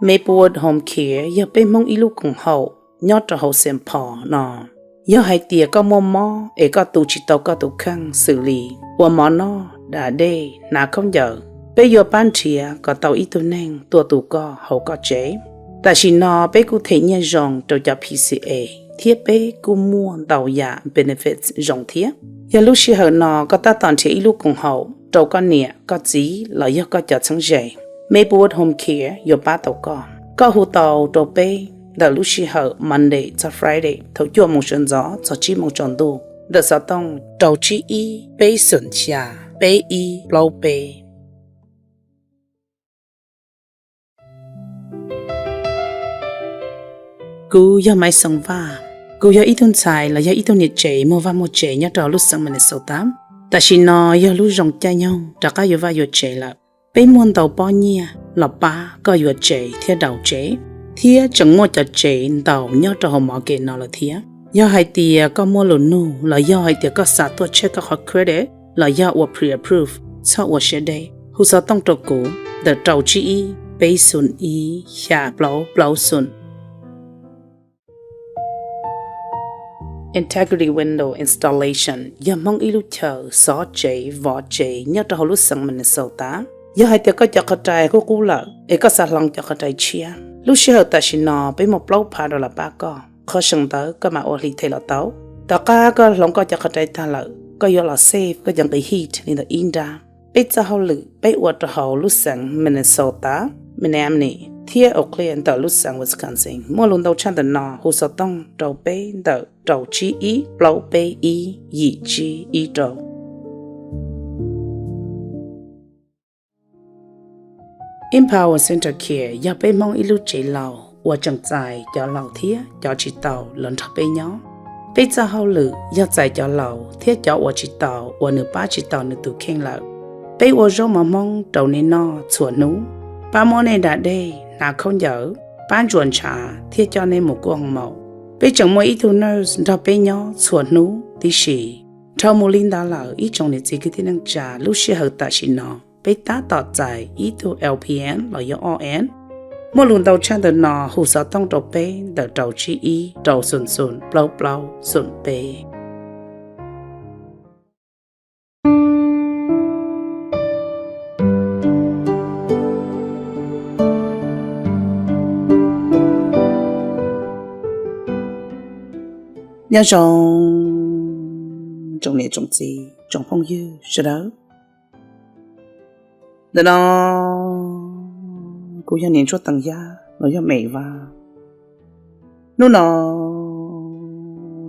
Maplewood Home Care yog peb Hmoob ib lub koom haum nyob rau hauv Saint Paul no. Yog hais tias koj muaj mob es koj tu tsis tau koj tus kheej xws li ua mov noj, da dej, hnav khaub ncaws, peb yuav pab nrhiav kom tau ib tug neeg tuaj tu koj hauv koj tsev. Tam sim no peb kuj them nyiaj zoo rau cov P C A thiab peb kuj muaj ntau yam benefits zoo thiab. Yog lub sij hawm no koj tab tom nrhiav ib lub koom haum rau koj niam koj txiv los yog koj cov txheeb ze, Maplewood Home Care yuav pab tau koj. Koj hu tau rau peb ntawm lub sij hawm Monday txog Friday thaum cuaj moos sawv ntxov txog tsib moos tsaus ntuj ntawm xov tooj rau tsib ib peb xoom xya peb ib plaub peb. Kuv yog Maiv Xoo Vaj. Kuv yog ib tug ntxhais los yog ib tug niam tsev muag vaj muag tsev nyob rau lub xeev Minnesota. Tam sim no yog lub zoo caij nyoog rov qab yuav vaj yuav tsev lawm. Peb muaj ntau pob nyiaj los pab koj yuav tsev thiab daus tsev, thiab tseem muaj cov tsev ntau nyob rau hauv market no lawm thiab. Yog hais tias koj muaj lus nug los yog hais tias koj xav tuaj check koj qhov credit los yog ua pre-approve, txhob ua siab deb, hu xov tooj rau kuv ntawm rau tsib ib peb xoom ib xya plaub plaub xoom. Integrity Window Installation yog Hmoob ib lub chaw xov tsev vov tsev nyob rau hauv lub xeev Minnesota. Yog hais tias koj cov qhov rai qub qub lawm es koj xav hloov cov qhov rai tshiab, lub sij hawm tam sim no peb muaj plaub phav dollar pab koj, qhov seem ntawd koj mam ua hli them los tau. Tom qab koj hloov koj cov qhov rai tag lawm, koj yuav los save koj cov nqi heat li ntawm ib nrab. Peb txoj hauj lwm peb ua rau hauv lub xeev Minnesota, Menominee thiab Eau Claire ntawm lub xeev Wisconsin. Muaj lus ntau tshaj ntawm no hu xov tooj rau peb ntawm rau tsib ib plaub peb ib yim tsib ib rau. Empower Center Care yog peb Hmoob ib lub tsev laus uas tseem txais cov laus thiab cov tsis taus los nrog peb nyob. Peb txoj hauj lwm yog txais cov laus thiab cov uas tsis taus uas nws pab tsis tau nws tus kheej lawm. Peb ua zaub mov Hmoob rau nej noj txhua hnub, pab muab nej da dej, hnav khaub ncaws, pab ntsuas ntshav thiab coj nej mus kuaj hoo maum. Peb tseem muaj ib tug nurse nrog peb nyob txhua hnub tib si. Dhau mus li ntawd lawm ib tsoom niam txiv kwv tij neej tsa, lub sij hawm tam sim no peb tab tom txais ib tug L P N los yog R N. Muaj lus ntau tshaj ntawm no hu xov tooj rau peb ntawm rau tsib ib rau xoom xoom plaub plaub xoom peb. Nyob zoo tsoom niam tsoom txiv tsoom phooj ywg sawv daws. Ntawm no kuv yog niam Ntsuab Teev Yaj los yog Mem Vaj. Hnub no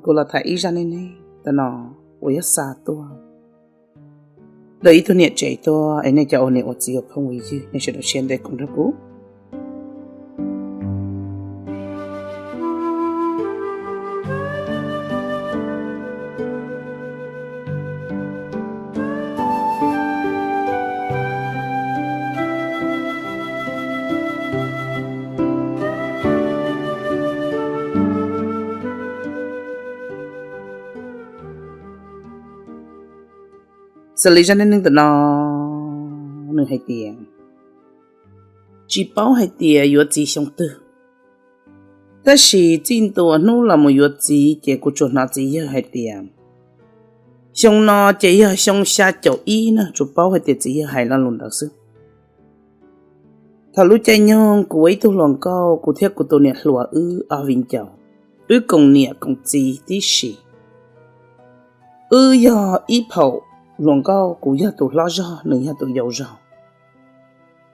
kuv los tham ib zaj neej neeg ntawm no uas yog xa tuaj ntawm ib tug niam tsev tuaj es nej cov ua niam ua txiv ua phooj ua ywg nej sawv daws share ntej koom nrog kuv. Xws li zaj neej neeg ntawm no nws hais tias, tsis paub hais tias yuav txiv xyoo twg, tab sis txij ntua hnub los mus yuav txiv ces kuv tsuas hnov txiv yawg hais tias, xyoo no ces yog xyoo xya caum ib na, tsuas paub hais tias txiv yawg hais lo lus ntawd xwb. Thaum lub caij nyoog kuv ua ib tug hluas nkauj, kuv thiab kuv tus niam hluas wb ob viv ncaus, wb koom niam koom txiv tib si. Wb yog ib phaum hluas nkauj, kuv yog tus hlob zog, nws yog tus yau zog.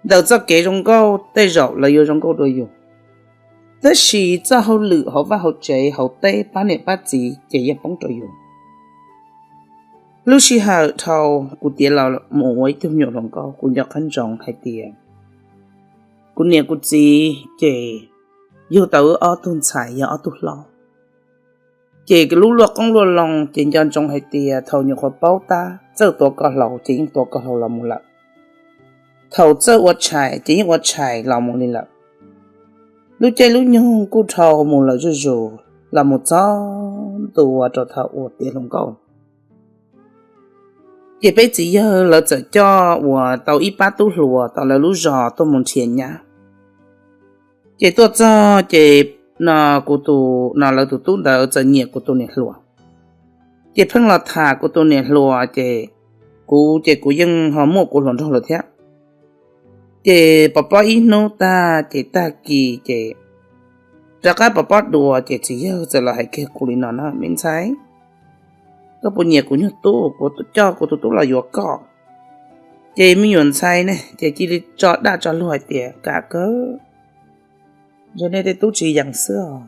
Ntawm txoj kev zoo nkauj tej zaum lawv yuav zoo nkauj dua yus, tab sis txoj hauj lwm hauv vaj hauv tsev hauv teb pab niam pab txiv ces yeej poob rau yus. Lub sij hawm dhau kuv tiav los mus ua ib tug me nyuam hluas nkauj, kuv nco qab ntsoov hais tias kuv niam kuv txiv ces yug tau wb ob tug ntxhais yog ob tug hlob. Ces lub luaj qoob luaj loo ces nco ntsoov hais tias thaum nyuam qhuav paub tab txawj tuav koj hlau ces yeej tuav koj hlau los mus lawm. Thaum txawj ua tshais ces yeej ua tshais los mus li lawm. Lub caij lub nyoog kuj dhau mus lawm zuj zus los mus txog ntua rau thaum uas tiav hluas nkauj. Ces peb txiv yawg lawv txawm coj uas tau ib pab tub hluas tom lawv lub zos tuaj mus nrhiav nyab. Ces tuaj txog ces no kuv tus, no lawv tus tub ntawd txawm nyiam kuv tus niam hluas. Ces pheej los tham kuv tus niam hluas ces kuv ces kuv yeej ho muaj kuv hluas nraug lawm thiab. Ces pov pob ib hnub tag ces tag kis ces rov qab pov pob dua ces txiv yawg txawm los hais kiag kuv li no na, me ntxhais, koj puas nyiam kuv nyuag tub, kuv coj kuv tus tub los yuav koj. Ces me nyuam ntxhais ne ces cia li tso dag tso luag hais tias, kav kawg, ntshe nej tej tub tsis yeem xwb os.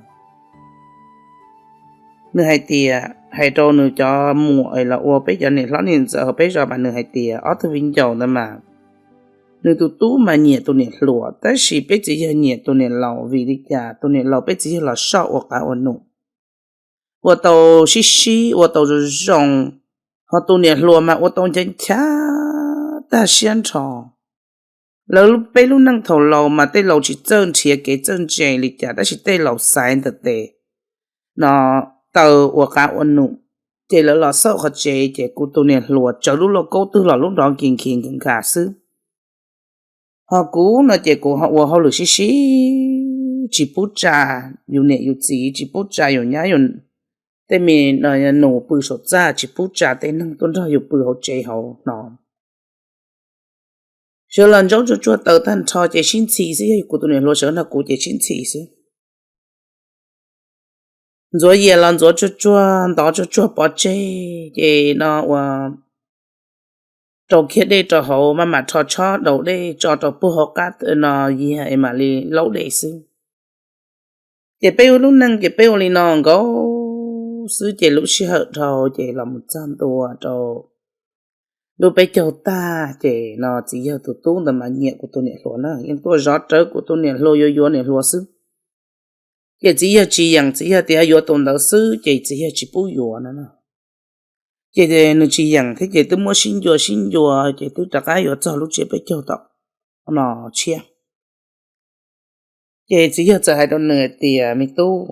Nws hais tias, hais rau nws cov muam los ua peb cov niam hlob niam ntxawm hauv peb zos mas nws hais tias ob tug viv ncaus ntawd mas nws tus tub mas nyiam tus niam hluas, tab sis peb txiv yawg nyiam tus niam laus. Vim li cas? Tus niam laus peb txiv yawg los soj ua qav ua num, ua tau sib sib, ua tau zoo zoo, ho tus niam hluas mas ua tau nchav nchav tag siab nrho. Lawv peb lub neej thaum laus mas tej laus tsis txawj nrhiav kev txawj ntse li cas, tab sis tej laus xaiv ntawm tes no taw ua qav ua num, ces lawv los xauj qhov tsev ces kuv tus niam hluas tsawv lub lauj kaub twg los lub nrov nkis nkis nkag nkag xwb. Ho kuv no ces kuv ho ua hauj lwm sib sib, tsis pub tsa yus niam yus txiv, tsis pub tsa yus nyab yus, tej me nus pw saum txaj, tsis pub tsa tej neeg tuaj nrog yus pw hauv tsev hauv no. Sawv los ntsaub tsuag tsuag taws tag nrho ces sib ntxhi xwb, yog kuv tus niam hluas sawv nrog kuv ces sib ntxhi xwb. Ntxuav yias los ntxuav tsuag tsuag, ntov tsuag tsuag pov tseg, ces no ua rau kiag dej rau hauv, maj mam rho tshob daus dej tso rau puag hauv qab no yiag es mam li laub dej xwb. Ces peb ua lub neej ces peb ua li no nkaus xwb, ces lub sij hawm dhau ces los mus txog ntua rau lub peb caug tag, ces no txiv yawg tus tub ntawd mas nyiam kuv tus niam hluas na, yeej tuaj zov rawv kuv tus niam hluas, yuav yuav niam hluas xwb. Ces txiv yawg tsis yeem, txiv yawg tias yuav tus ntawd xwb, ces txiv yawg tsis pub yuav no. Ces nws tsis yeem thiab ces twb muab sib ncua sib ncua ces twb rov qab yuav txog lub tsiab peb caug tom no tshiab. Ces txiv yawg txawm hais rau nws hais tias, me tub,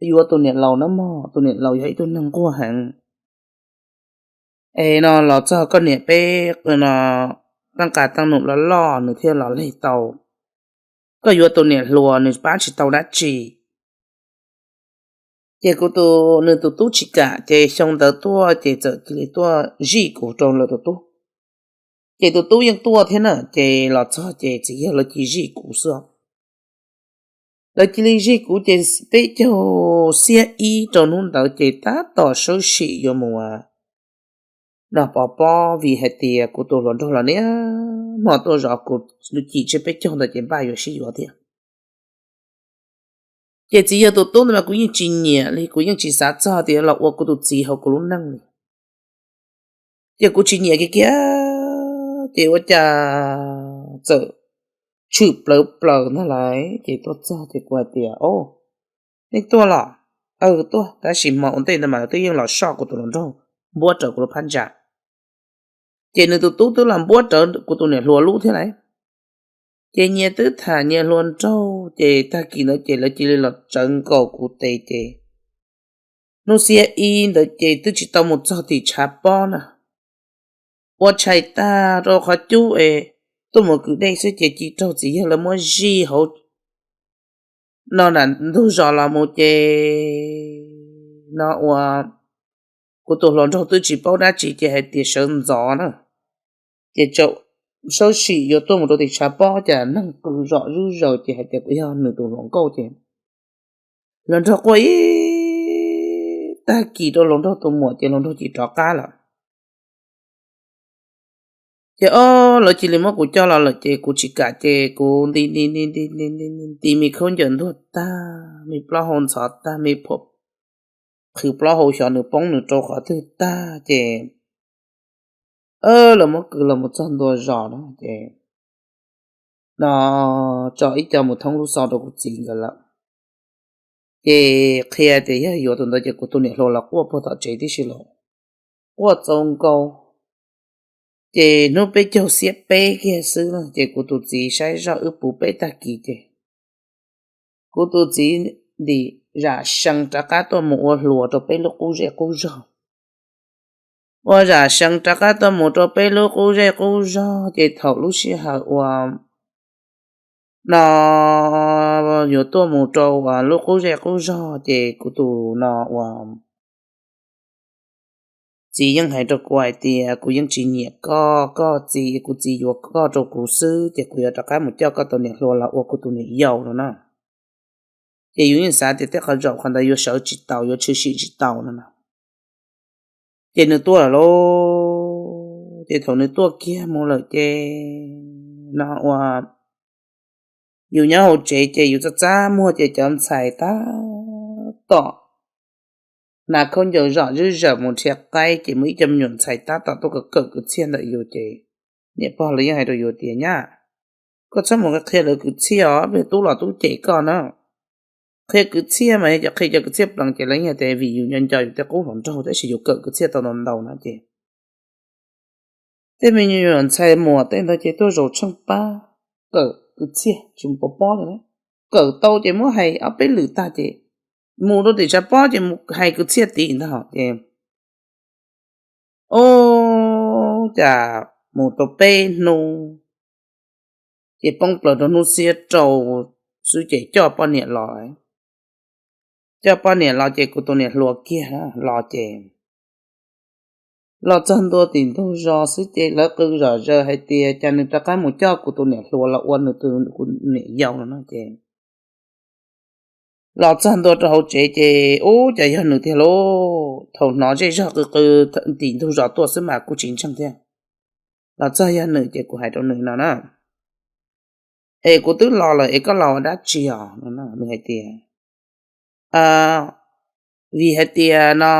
yuav tus niam laus na mog, tus niam laus yog ib tug neeg nquag heev. Es no los txog koj niam peb no, teeb qas teeb num loj loj nws thiaj los leg tau. Koj yuav tus niam hluas nws pab tsis tau dab tsi. Ces kuv tus, nws tus tub tsis kam, ces xyoo ntawd tuaj ces txawm cia li tuaj zij kuv rau lawv tus tub. Ces tus tub yeej tuaj thiab na, ces los txog ces txiv yawg lawv cia li zij kuv xwb. Lawv cia li zij kuv ces peb caug xiab ib rau hnub ntawd ces tab tom sawb sim yuav mus no pov pob, vim hais tias kuv tus hluas nraug los niaj hmo tuaj zov kuv, cim tsiab peb caug ntawd ces npaj yuav sib yuav thiab. Ces txiv yawg tus tub ntawd mas kuv yeej tsis nyiam li, kuv yeej tsis xav txog tias los ua kuv tus txiv hauv kuv lub neej li. Ces kuv tsis nyiam kiag kiag, ces ua cas txawm tshwm plaws plaws ntag lauj. Ces tuaj txog ces kuv hais tias, o, nej tuaj los? Aw, tuaj, tab sis hmo ua ntej ntawd mas lawv twb yeej los soj kuv tus hluas nraug, npuab rawv kuv lub phab ntsa. Ces nws tus tub twb los npuab rawv kuv tus niam hluas lub thiab lauj. Ces nyias twb tham nyias hluas nraug, ces tag kis ntawd ces lawv cia li los tsawv nkaus kuv tes ces hnub xiab ib ntawd ces twb tsis tau mus txog tim tshav pob na. Ua tshais tag rau qhov cub es tuaj mus kwv dej xwb ces ci raug txiv yawg lawv muab zij hauv no nram ntug zos los mus ces no ua kuv tus hluas nraug twb tsis paub dab tsi ces hais tias sawv ntxov na. Ces tsaum sawb sim yuav tuaj mus rau tim tshav pob cas neeg qw zom zuj zaws ces hais tias kuv yog nws tus hluas nkauj ces hluas nraug quaj ib tag kis rau hluas nraug tus muam ces hluas nraug cia li rov qab lawm. Ces o, lawv cia li muab kuv coj los lawm ces kuv tsis kam ces kuv nti nti nti nti nti nti nti me khaub ncaws ntuag tag, me plaub hau ntxhov tag, me phuam qhwv plaub hau xyov nws poob nws rau qhov twg tag ces lawv muab kwv los mus txog ntua zos no ces no tso ib co mus thoob lub xov rau kuv txiv nkawd lawm. Ces qhia tias yog yuav tus ntawd ces kuv tus niam hluas los quaj puag tom tsev tib si los quaj txaus nkaus. Ces hnub peb caug xiab peb kiag xwb ces kuv tus txiv saib zoj wb puv peb tag kis ces kuv tus txiv ntim zam sees rov qab tuaj mus ua hluas rau peb lub qub zej qub zog. Ua zam sees rov qab tuaj mus rau peb lub qub zej qub zog ces thaum lub sij hawm ua no yuav tuaj mus rau lub qub zej qub zog ces kuv tus no uas txiv yeej hais rau kuv hais tias kuv yeej tsis nyiam koj, koj txiv, kuv txiv yuav koj rau kuv xwb ces kuv yuav rov qab mus coj koj tus niam hluas los ua kuv tus niam yau no na. Ces yus yeej xav tias tej qhov zaum qhov ntawd yuav sawv tsis taus, yuav tshwm sim tsis taus no na. Ces nws tuaj lawm lauj, ces thaum nws tuaj kiag mus lawm ces no ua yus nyob hauv tsev ces yus txaj txaj muag ces cov ntxhais tab tom hnav khaub ncaws zom zeb zawm mus nrhiav qaib ces muaj ib co me nyuam ntxhais tab tom tuaj kawm kawm kwv txhiaj ntawm yus ces niam pog lawv yeej hais rau yus tias nyab, koj txhob mus qhia lawv kwv txhiaj os, peb tub los tub cem koj na. Qhia kwv txhiaj mas yog cov qhia cov kwv txhiaj plees ces lawv yeej hais tias vim yus nco nco yus tej qub hluas nraug tab sis yus kawm kwv txhiaj tau ntau ntau no ces tej me nyuam ntxhais muam tej ntawd ces tuaj zaum tsheej pab kawm kwv txhiaj tsis mus pov pob li na. Kawm tau ces muab hais ob peb lwm tag ces mus rau tim tshav pob ces mus hais kwv txhiaj tim ntag ces ub, cas mus tau peb hnub ces poob plaws rau hnub xiab rau xwb ces coj poj niam los. Coj poj niam los ces kuv tus niam hluas kiag los ces los txog ntua tim ntug zos xwb ces lawv qw zom zaws hais tias cas nws rov qab mus coj kuv tus niam hluas los ua nws tus niam yau no no ces los txog ntua rau hauv tsev ces ub, cas yog nws tiag lauj. Thaum hnov zej zog qw qw tim ntug zos tuaj xwb mas kuj tsis ntseeg thiab. Los txog yog nws ces kuv hais rau nws no na, es kuv twb los lawm es koj los ua dab tsi os no? Nws hais tias vim hais tias no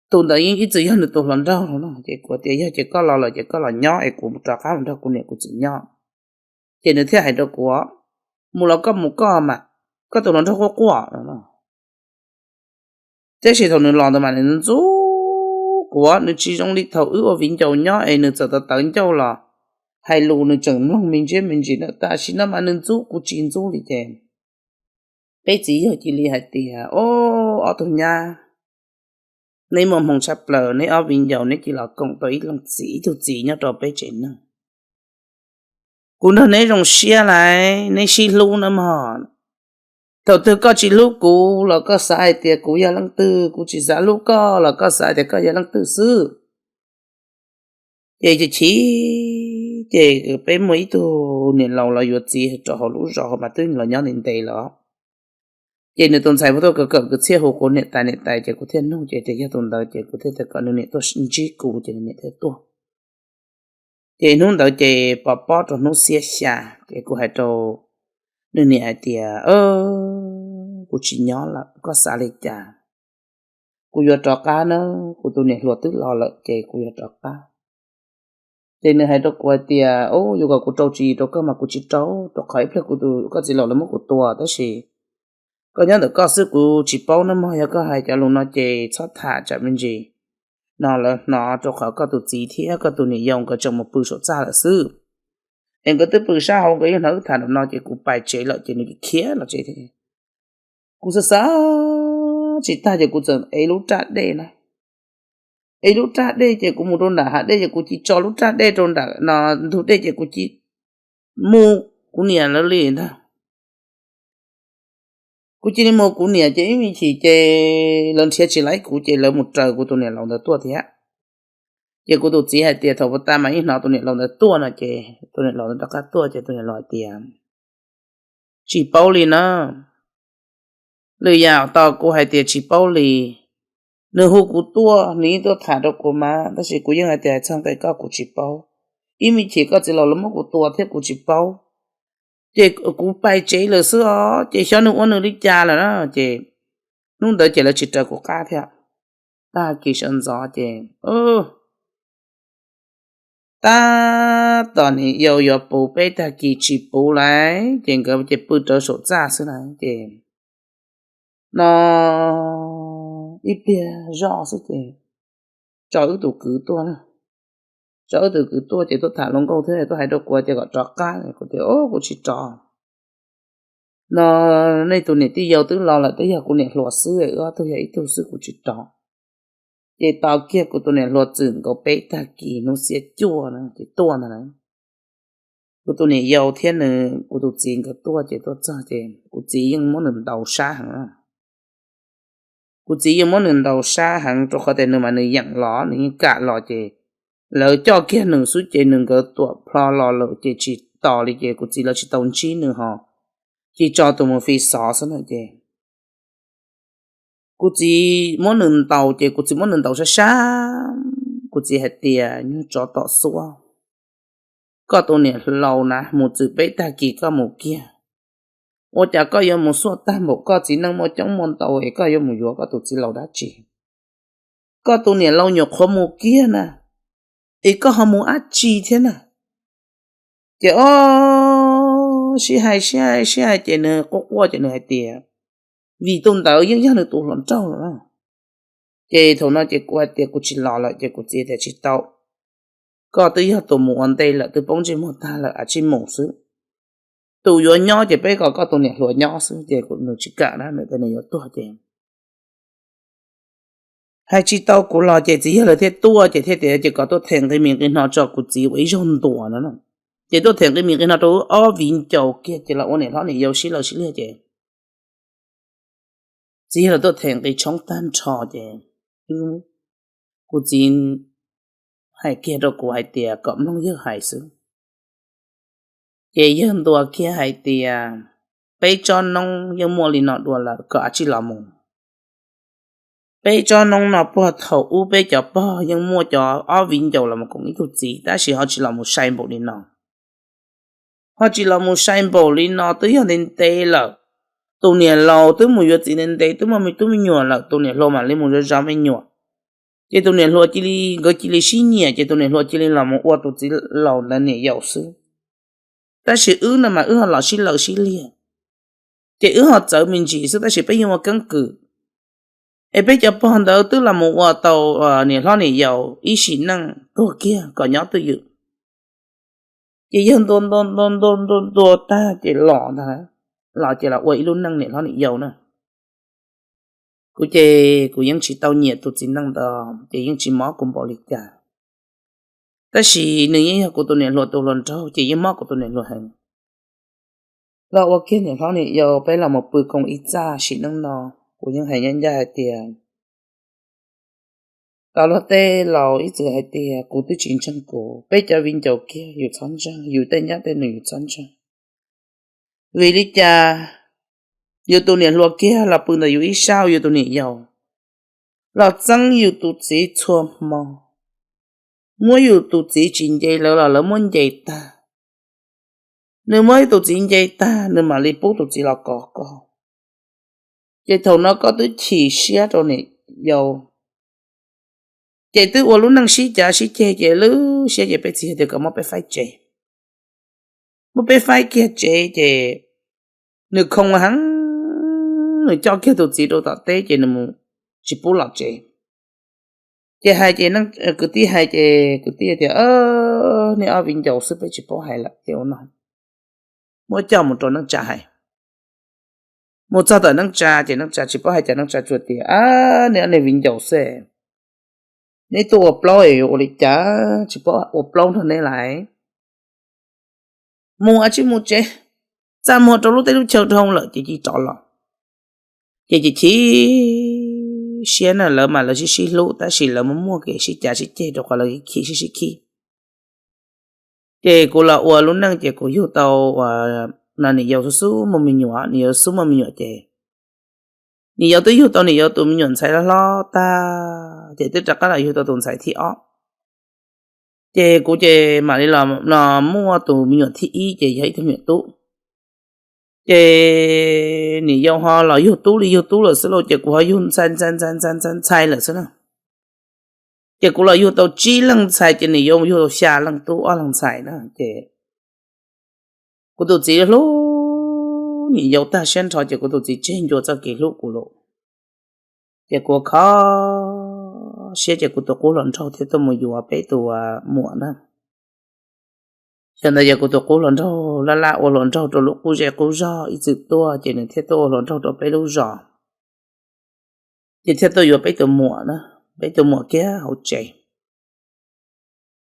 tus ntawd yeej ib txwm yog nws tus hluas nraug no. Ces kuv tias yog ces koj los lawm ces koj los nyob es kuv rov qab mus nrog kuv niam kuv txiv nyob. Ces nws thiaj hais rau kuv, mus los koj mus koj mas, koj tus hluas nraug quaj quaj no. Tab sis thaum nws los ntawd mas nws ntxub kuv, nws tsis zoo li thaum wb ua viv ncaus nyob es nws txawm tawv tawv ncauj los hais lus nws tseem mloog me ntsis me ntsis na. Tam sim no mas nws ntxub kuv tsis ntxub li ces peb txiv yawg cia li hais tias o, ob tug nyab, neb muaj hmoo tshaj plaws, neb ob viv ncaus neb cia los koom tau ib leej txiv, ib tug txiv nyob rau peb tsev neeg. Kuv nrog neb zoo siab lawm, neb sib hlub na mog. Thaum twg koj tsis hlub kuv los koj xav hais tias kuv yog leej twg, kuv tsis xav hlub koj los koj xav hais tias koj yog leej twg xwb. Ces chim, ces peb muaj ib tug niam laus los yuav txiv rau hauv lub zos mas twb los nyob ntev ntev lawm. Ces nws tus ntxhais puav tuaj kawm kawm kwv txhiaj hu kuv niam tais niam tais ces kuv thiaj nug ces tias yog tus ntawd ces kuv thiaj tias kom nws niam tuaj ntsib kuv ces nws niam thiaj tuaj. Ces hnub ntawd ces pov pob rau hnub xiab xya ces kuv hais rau nws niam hais tias kuv tsis nyob lawm, koj xav li cas? Kuv yuav rov qab na, kuv tus niam hluas twb los lawm ces kuv yuav rov qab. Ces nws hais rau kuv hais tias o, yuav kom kuv rau tsis rau koj mas kuv tsis rau, rau qhov ib pliag kuv tus, koj txiv laus lawv muab kuv tua tab sis koj nyob ntawm koj xwb kuv tsis paub na mog. Yog koj hais cov lus no ces txhob tham tsam me ntsis no lawv hnov, rau qhov koj tus txiv thiab koj tus niam yau nkawd tseem mus pw saum txaj lawm xwb. Es nkawd twb pw sab hauv, nkawd yeej hnov wb tham nram no ces kuv pais tsev lawm ces nws khiav los tsev thiab. Kuv xav xav tsis tag ces kuv txawm ev lub raj dej na, ev lub raj dej ces kuv mus rau nram hav dej ces kuv cia li tso lub raj dej rau nram no ntug dej ces kuv cia li mus kuv niam lawv li ntag. Kuv cia li mus kuv niam ces ib me chim ces lawv nrhiav tsis laib kuv ces lawv mus raws kuv tus niam laus ntawd tuaj thiab. Ces kuv tus txiv hais tias thaum puag ta mas yeej hnov tus niam laus ntawd tuaj no ces tus niam laus ntawd rov qab tuaj ces tus niam laus hais tias tsis paub li na. Lwm yam tau kuv hais tias tsis paub li. Nws hu kuv tuaj, nws yeej tuaj tham rau kuv mas tab sis kuv yeej hais tias txog nqe koj kuv tsis paub. Ib me chim koj txiv laus lawv muab kuv tua thiab kuv tsis paub. Ces kuv pais tsev lawm xwb os, ces xyov nws ua nws li cas lawm na. Ces hnub ntawd ces lawv tsis raws kuv qab thiab. Tag kis sawv ntxov ces tab tom niam yau yuav puv peb tag kis tsis puv lawm ces nkawd ces pw rawv saum txaj xwb na. Ces no ib pliag zoj xwb ces tso wb tus kwv tuaj na. Tso wb tus kwv tuaj ces tuaj tham hluas nkauj thiab tuaj hais rau kuv tias kom rov qab, kuv tias o, kuv tsis rov. No nej tus niam tij yau twb los lawm, twb yog kuv niam hluas xwb, wb ob tug yog ib tug xwb, kuv tsis rov. Ces tos kiag kuv tus niam hluas txwm nkaus peb tag kis hnub xiab cuaj na ces tuaj ntag na. kuv tus niam yau thiab nws kuv tus txiv nkawd tuaj ces tuaj txog ces kuv txiv yeej muab nws ntaus sab heev. Kuv txiv yeej muab nws ntaus sab heev rau qhov tias nws mas nws yeem los nws yeej kam los ces lawv coj kiag nws xwb ces nws nkawd tuam plho los lawm ces tsis tos li ces kuv txiv lawv tsis tau ntsib nws ho cia tso tus mus fi xov xwb na ces kuv txiv muab nws ntaus ces kuv txiv muab nws ntaus sab sab, kuv txiv hais tias nyuag tsov tom xuab, koj tus niam laus na mus txwm peb tag kis koj mus kiag, ua cas koj yuav mus xuaj tag npaum koj txiv neej muaj coob muaj ntau es koj yuav mus yuav koj tus txiv laus dab tsi? Koj tus niam laus nyuam qhuav mus kiag na, es koj ho mus dab tsi thiab na? Ces o, sib hais sib hais sib hais ces nws quaj quaj ces nws hais tias vim tus ntawd yeej yog nws tus hluas nraug lawm na. Ces thaum no ces kuv hais tias kuv tsis los lawm ces kuv txiv tias tsis tau, koj twb yog tus mus ua ntej lawm twb poob ntsej muag tag lawm a tsij mus xwb. Tus yuav nyob ces peb kom koj tus niam hluas nyob xwb ces nws tsis kam na nws tias nws yuav tuag ces hais tsis tau kuv los ces txiv yawg lawv thiaj tuaj ces thiaj tias ces kom tuaj them nqi mis nqi hno tso kuv txiv ua ib zaug ntuas no na. Ces tuaj them nqi mis nqi hno rau ob viv ncaus kiag ces los ua niam hlob niam yau sib law sib liag ces txiv yawg lawv tuaj them nqi tshoob tag nrho ces kuv txiv hais kiag rau kuv hais tias kom mloog yawg hais xwb. Ces yawg ntuas kiag hais tias peb tsob noob yeej muaj li no dua lawm kom a tsij los mus. Peb tsob noob no puag thaum ub peb cov pog yeej muaj cov ob viv ncaus los mus koom ib tug txiv tab sis ho tsis los mus sai npaum li no. Ho tsis los mus sai npaum li no twb yog ntev ntev lawm. Tus niam laus twb mus yuav txiv ntev ntev twb muaj me tub me nyuam lawm tus niam hluas mam li mus zov zov me nyuam. Ces tus niam hluas cia li nkawd cia li sib nyiam ces tus niam hluas cia li los mus ua tus txiv laus ntawd niam yau xwb. Tab sis wb no mas wb ho los sib law sib liag, ces wb ho txawv me ntsis xwb tab sis peb yeej ua keeb kwm. Es peb cov pog ntawd twb los mus ua tau niam hlob niam yau ib sim neej tuag kiag kom nyob twj ywm. Ces yawg ntuas ntuas ntuas ntuas ntuas ntuas tag ces los ntag, los ces los ua ib lub neej niam hlob niam yau na. Kuv ces kuv yeej tsis tau nyiam tus txiv neej ntawd ces yeej tsis mob kuv npaum li cas. Tab sis nws yeej yog kuv tus niam hluas tus hluas nraug ces yeej mob kuv tus niam hluas heev. Los ua kiag niam hlob niam yau peb los mus pw koom ib txaj sim neej no, kuv yeej hais ncaj ncaj hais tias tau luag tej laus ib txwm hais tias kuv twb tsis ntseeg kuv, peb cov viv ncaus kiag yus txhob ntseeg, yus tej nyab tej nus yus txhob ntseeg. Vim li cas yus tus niam hluas kiag los pw ntawm yus ib sab ua yus tus niam yau, los txeeb yus tus txiv txhua hmo, muab yus tus txiv tsis nce lawv los lawv muab nce tag. Nws muab yus tus txiv nce tag nws mam li pub tus txiv los kov koj. Ces thaum no koj twb chim siab rau niam yau, ces twb ua lub neej sib cav sib ceg ces lub siab ces peb txiv hais tias kom muab peb faib tsev. Muab peb faib kiag tsev ces nws khoo heev, nws coj kiag tus txiv rau tom teb ces nws mus tsis pub los tsev. Ces hais ces kwv tij hais ces kwv tij tias nej ob viv ncaus xwb peb tsis paub hais lawm ces ua no, muab coj mus rau neej tsa hais. Mus txog tom neej tsa ces neej tsa tsis paub hais cas neej tsa tsuas tias a, nej ob niag viv ncaus xwb, neb tuaj ua plaub es ua li cas tsis paub ua plaub nrog neb lais. Mus a tsij mus tsev, txaj muag rau lub teb lub chaw dhau lawm ces cia rov los. Ces chim chim siab na, lawv mas lawv sib sib hlub tab sis lawv muaj muaj kev sib cav sib ceg rau qhov lawv khib sib sib khib. Ces kuv los ua lub neej ces kuv yug tau, no niam yau xub xub muaj me nyuam, niam yau xub muaj me nyuam ces niam yau twb yug tau niam yau tus me nyuam ntxhais hlob hlob tag ces twb rov qab los yug tau tus ntxhais thib ob. Ces kuv ces mam li los muaj tus me nyuam thib ib ces yog ib tug me nyuam tub. Ces niam yau ho los yug tub li yug tub lawm xwb lauj, ces kuv ho yug ntxhais ntxhais ntxhais ntxhais ntxhais lawm xwb na. Ces kuv los yug tau tsib leej ntxhais ces niam yau yug tau xya leej tub ob leeg ntxhais na ces kuv tus txiv hlub niam yau tag siab nrho ces kuv tus txiv tseg ncua txoj kev hlub kuv lawm. Ces kuv kho siab ces kuv tus qub hluas nraug thiaj tuaj mus yuav peb tus muam na. Yog ntawd yog kuv tus qub hluas nraug laj laj ua hluas nraug rau lub qub zej qub zog ib txwm tuaj ces nws thiaj tuaj ua hluas nraug rau peb lub zos. Ces thiaj tuaj yuav peb tus muam na, peb tus muam kiag hauv tsev.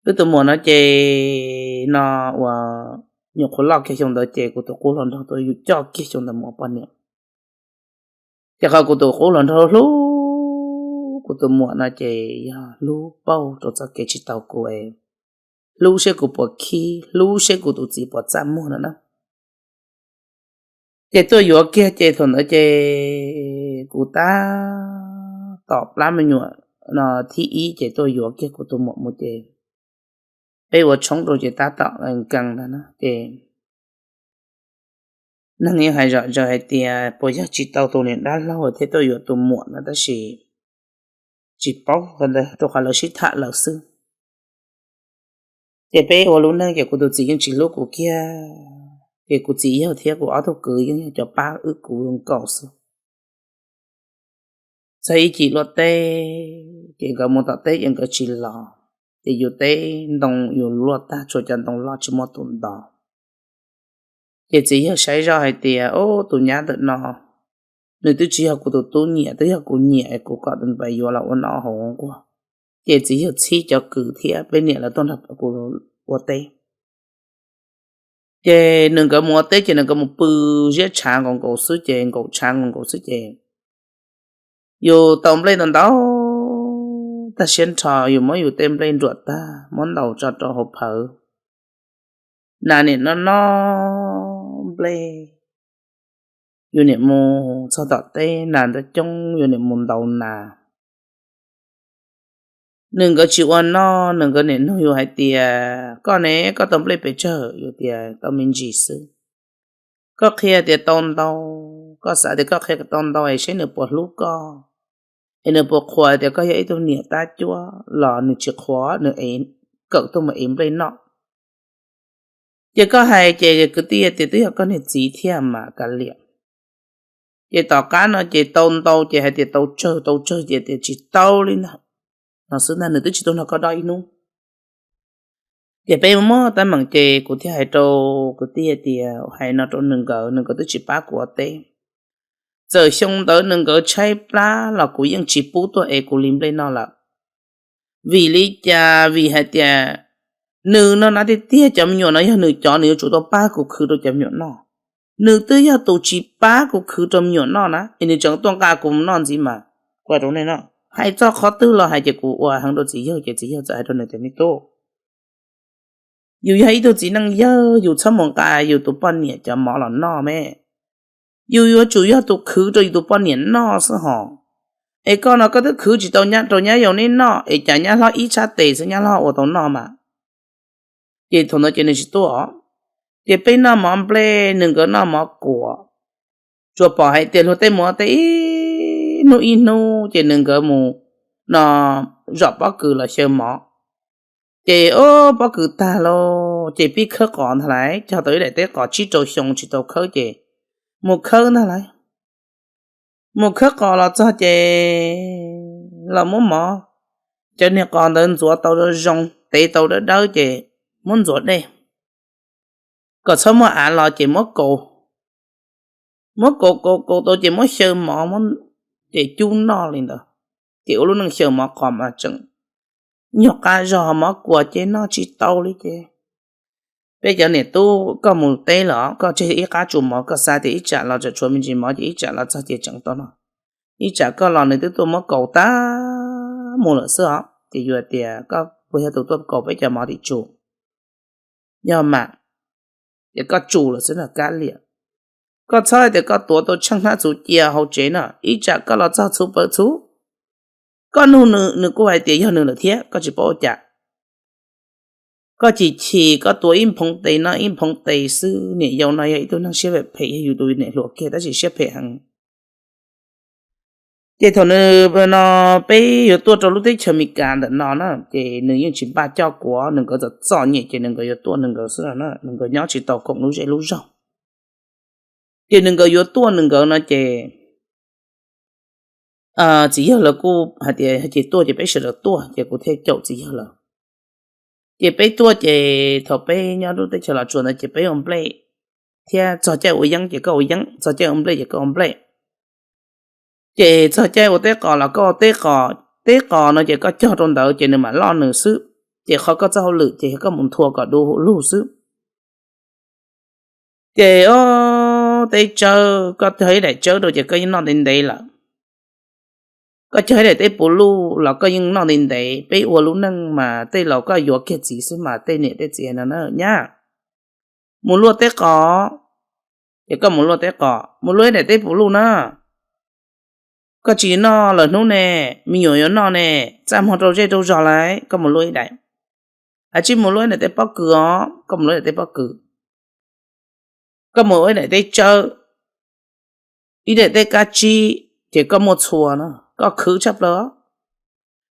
Peb tus muam no ces no ua nyuam qhuav loj kiag xyoo ntawd ces kuv tus qub hluas nraug tuaj yug coj kiag xyoo ntawd mus ua poj niam. Ces qhov kuv tus qub hluas nraug hlub kuv tus muam no ces yog hlub pauj rau txoj kev tsis tau kuv, hlub seb kuv puas khib, hlub seb kuv tus txiv puas txaj muag no na. Ces tuaj yuav kiag ces thaum ntawd ces kuv tab tom plab me nyuam no thib ib ces tuaj yuav kiag kuv tus muam mus ces peb ua tshoob rau ces tab tom nkees ntag na ces neeg yeej hais zom zaws hais tias puas yog tsis tau tus niam dab laug thiaj tuaj yuav tus muam no tab sis tsis paub ntawd rau qhov lawv sib tham lawm xwb. Ces peb ua lub neej ces kuv tus txiv yeej tsis hlub kuv kiag, ces kuv txiv yawg thiab kuv ob tug kwv yeej yog cov pab wb kuv nkaus xwb. Txog ib chim luaj teb, ces nkawd mus tom teb ces nkawd tsis los, ces yus teb ntoo yus luaj tag tshuav cov ntoo loj tsis muaj tus ntos. Ces txiv yawg saib zoj hais tias, o, tus nyab ntawm no nws twb tsis yog kuv tus tub nyiam, twb yog kuv nyiam es kuv kom tus npais yuav los ua noj hauv nquag. Ces txiv yawg txhib cov kwv thiab peb niam lawv tuaj nrog kuv ua teb. Ces nws nkawd mus ua teb ces nws nkawd mus pw ziab tshav nkaus nkaus xwb ces nkaum tshav nkaus nkaus xwb ces yus tau nplej ntau ntau tag siab nrho, yus muab yus tej nplej nruam tag muab ntaus tso rau hauv phawv. Nas niam noj noj nplej, yus niam mus txog tom teb nas ntawd coob, yus niam mus ntaus nas. Nws nkawd tsis ua noj, nws nkawd niam nug yus hais tias, koj ne, koj tau nplej pes tsawg? Yus tias tau me ntsis xwb. Koj qhia tias tau ntau, koj xav tias koj qhia tau ntau es saib nws puas hlub koj, es nws puas qhuas tias koj yog ib tug niam tab cuab los nws tsis qhuas, nws kawm tuaj mus ev nplej noj. Ces koj hais ces kwv tij tias twb yog koj niag txiv thiab mas kav liam. Ces tom qab no ces tau ntau ces hais tias tau tsawg tau tsawg ces tias tsis tau li ntag. No xwb ntag, nws twb tsis tuaj nrog koj dob ib hnub. Ces peb muab teeb meem ces kuv thiaj hais rau kwv tij tias hais no rau nws nkawd, nws nkawd twb tsis pab kuv ua teb. Txawm xyoo ntawd nws nkawd tshaib plab los kuv yeej tsis pub tuaj ev kuv li nplej noj lawm. Vim li cas? Vim hais tias nws no na tiag tiag cov me nyuam no yog nws cov, nws yuav tsum tau pab kuv khwv rau cov me nyuam noj. Nws twb yog tus tsis pab kuv khwv rau me nyuam noj na es nws tseem tuaj nqa kuv mus noj ntxiv mas. Kuv hais rau nej no, hais txog qhov twg los hais ces kuv ua heev rau txiv yawg ces txiv yawg txawm hais rau nws tias me tub, yus yog ib tug txiv neej yawg, yus txhob mus nqa yus tus poj niam cov mov los noj me. Yus yuav tsum yog tus khwv rau yus tus poj niam noj xwb hos. Es koj no koj twb khwv tsis tau rau nyab yau neb noj es cas nyab hlob ib tshab tes xwb nyab hlob ua tau noj mas. Ces thaum ntawd ces nws tsis tuaj. Ces peb noj mov nplej, nws nkawd noj mov kuam. Tsuas pom hais tias luag tej mus ua teb ib hnub ib hnub ces nws nkawd mus no zom pob kws los xyaw mov. Ces o, pob kws tag lauj ces pib khawb qos ntag lauj, cog tau ib daim teb qos tsib rau xyoo tsis tau khawb ces mus khawb ntag lauj. Mus khawb qos los txog ces los muab mov, cov niag qos ntawd ntxuav tau zoo, tev tau dawb dawb ces muab ntxuav dej, kom txhob muaj av los ces muab kaus, muab kaus kaus kaus tau ces muab xyaw mov, ces cub noj li ntawd. Ces ua lub neej xyaw mov qos mas tseem nyuag qab zog, mov kuam ces noj tsis tau li ces peb cov niam tub, koj mus teb los koj tseg ib qab tsu mov, koj xav tias ib tsam los tseem tshuav me ntsis mov ces ib tsam los txog ces tseem tau noj. Ib tsam koj los nws twb tuaj muab kaus tag mus lawm xwb os. Ces yus tias koj puas yog tus tuaj kaus peb cov mov tim tsu? Yog mas, ces koj tsu lawm xwb no kab liam. Koj txhob hais tias koj tuav tau tsheej hnab txhuv cia hauv tsev no, ib tsam koj los txog txhuv pawv txhuv, koj nug nws, nws kuj hais tias yog nws lawm thiab, koj tsis paub ua cas. Koj chim chim koj tuav ib nphoov tes noj ib nphoov tes xwb. Niam yau no yog ib tug neeg siab phem phem, yog yus tus niam hluas kiag tab sis siab phem heev. Ces thaum nws no peb yuav tuaj rau lub teb chaws Amelikas ntawm no na, ces nws yeej tsis npaj coj kuv, nws nkawd txom txom nyem ces nws nkawd yuav tuaj nws nkawd xwb no na, nws nkawd nyob tsis tau koom lub zej lub zog. Ces nws nkawd yuav tuaj nws nkawd no ces txiv yawg lawv kuj hais tias ces tuaj ces peb sawv daws tuaj, ces kuv thiaj caum txiv yawg lawv. Ces peb tuaj ces thaum peb nyob lub teb chaws Los Tsuas ntawd ces peb ua nplej, thiab txog caij ua yeeb ces koj ua yeeb, txog caij ua nplej ces koj ua nplej. Ces txog caij ua teb qos los koj ua teb qos, teb qos no ces koj cog rau ntawd ces nws mam loj nws xwb. Ces qhov koj txoj hauj lwm ces yog koj mus nthua kom du lug xwb. Ces o, teb tsawb, koj cog ib daim tsawb rau ces koj yeej noj ntev ntev lawm. Koj cog ib daim teb puv luj los koj yeej noj ntev ntev. Peb ua lub neej mas tej laus koj yuav kiag txiv xwb mas tej niam tej txiv no na nyab, mus luaj teb qos. Ces koj mus luaj teb qos, mus luaj ib daim teb puv luj na. Koj tsis noj lawm hnub ne, me nyuam yuav noj ne, txaj muag rau zej rau zog lawm, koj mus luaj ib daim. Ab, tsis mus luaj ib daim teb pob kws os, koj mus luaj ib daim teb pob kws. Koj mus ua ib daim teb tsawb, ib daim teb kab tsib, ces koj muaj txhua no, koj khwv tshaj plaws.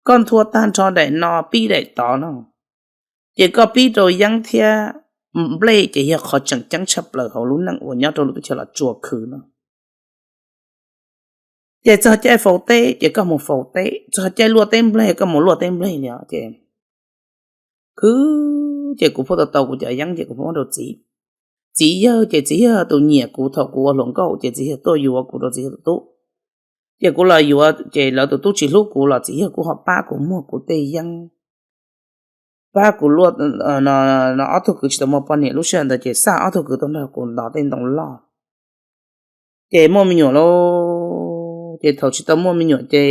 Koj nthua tag nrho daim no pib daim tod no, ces koj pib rau yeeb thiab nplej ces yog qhov tseem ceeb tshaj plaws hauv lub neej uas nyob rau lub teb chaws Los Tsuas khwv no. Ces txog caij faus teb ces koj mus faus teb, txog caij luaj teb nplej koj mus luaj teb nplej li os. Ces khwv, ces kuv pheej tau tau kuv cov yeeb ces kuv pheej muab rau txiv. Txiv yawg ces txiv yawg tus nyiam kuv thaum kuv ua hluas nkauj ces txiv yawg tuaj yuav kuv rau txiv yawg tus tub. Ces kuv los yuav ces lawv tus tub tsis hlub kuv los txiv yawg kuj ho pab kuv muag kuv tej yeeb, pab kuv luaj. Ob tug kwv tsis tau muaj poj niam, lub sij hawm ntawd ces xa ob tug kwv tuaj nrog kuv ntov tej ntoo loj. Ces muaj me nyuam lauj, ces thaum tsis tau muaj me nyuam ces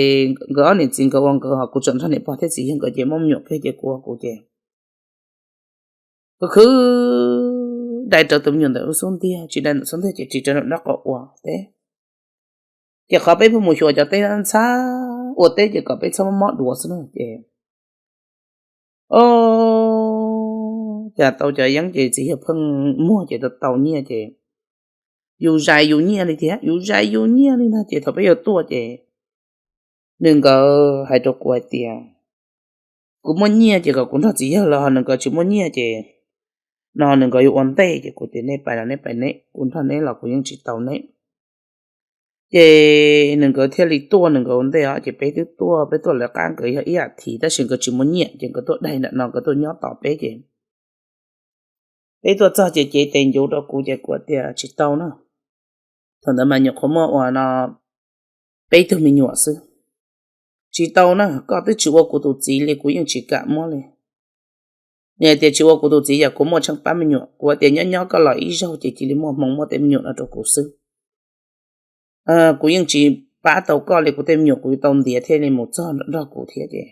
nkawd ob niam txiv nkawd ua nkawd, ho kuv tseem nrog niam pog thiab txiv yawg nkawd ces muaj me nyuam kiag ces kuv ua kuv ces kuv khwv dai rawv tus me nyuam ntawm lub xub ntiag, tsis dai ntawm xub ntiag ces ris rawv nram dab qau ua teb. Ces qhov peb pheej mus xyuas cov teb ntxhab ua teb ces kom peb txhob mob duav xwb na ces o, cas tau cov yeeb ces txiv yawg pheej muag ces tau tau nyiaj ces yus zais yus nyiaj li thiab, yus zais yus nyiaj li ntag. Ces thaum peb yuav tuaj ces nws nkawd hais rau kuv hais tias kuv muaj nyiaj ces kom kuv nrog txiv yawg los, nws nkawd tsis muaj nyiaj ces no nws nkawd yuav ua ntej. Ces kuv tias nej pais los nej pais neb, kuv nrog neb los kuv yeej tsis tau neb. Ces nws nkawd thiaj li tuaj nws nkawd ua ntej os, ces peb twb tuaj, peb tuaj lawv qab nkawd yog ib yam thiv tab sis nkawd tsis muaj nyiaj ces nkawd tuaj daig nram no nkawd tuaj nyob tos peb ces peb tuaj txog ces cev tes ncuv rau kuv ces kuv tias tsis tau na. Thaum ntawd mas nyuam qhuav muaj ua no peb tug me nyuam xwb. Tsis tau na, koj twb tsis ua kuv tus txiv li kuv yeej tsis kam muab li. Nws hais tias tsis ua kuv tus txiv yog kuv muaj tsheej pab me nyuam, kuv tias nyob nyob koj los ib zaug ces cia li muaj hmoo muab tej me nyuam no rau kuv xwb. Kuv yeej tsis pab tau koj li, kuv tej me nyuam kuv yuav tau ntiav thiaj li mus txog nrog kuv thiab ces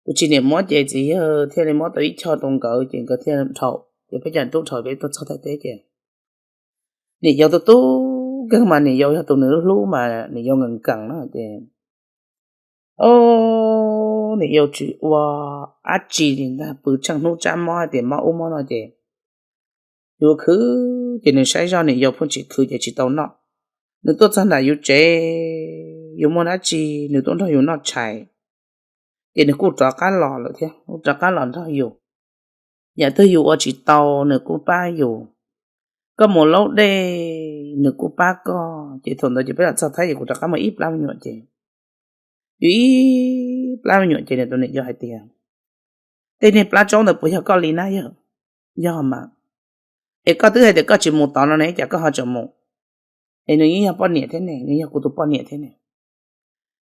kuv tsis niam muab ces txiv yawg thiaj li muab tau ib choj rau nkawd ces nkawd thiaj dhau. Ces peb cov tub dhau peb tuaj txog Thaib teb ces niam yau tus tub nkeeg mas niam yau yog tus nws hlub mas niam yau nkees nkees na ces o, niam yau tsis ua dab tsi li ntag, pw tsheej hnub tsab mob hais tias mob ub mob no ces yuav khwv ces nws saib zoj niam yau pheej tsis khwv ces tsis tau noj. Nws tuaj txog nram yus tsev, yus muaj dab tsi nws tuaj nrog yus noj tshais, ces nws kuj rov qab los lawm thiab, kuj rov qab los nrog yus. Yam twg yus ua tsis tau nws kuj pab yus. Koj mus laub dej nws kuj pab koj. Ces thaum ntawd ces peb los txog Thaib ces kuv rov qab muaj ib plab me nyuam ces, yus ib plab me nyuam ces nws tus niam yau hais tias tej niag plab tsaub ntawd puas yog koj li na yawg? Yog mas. Es koj twb hais tias koj tsis mus tod no ne, cas koj ho tseem mus? Es nws yeej yog poj niam thiab ne, nws yog kuv tus poj niam thiab ne.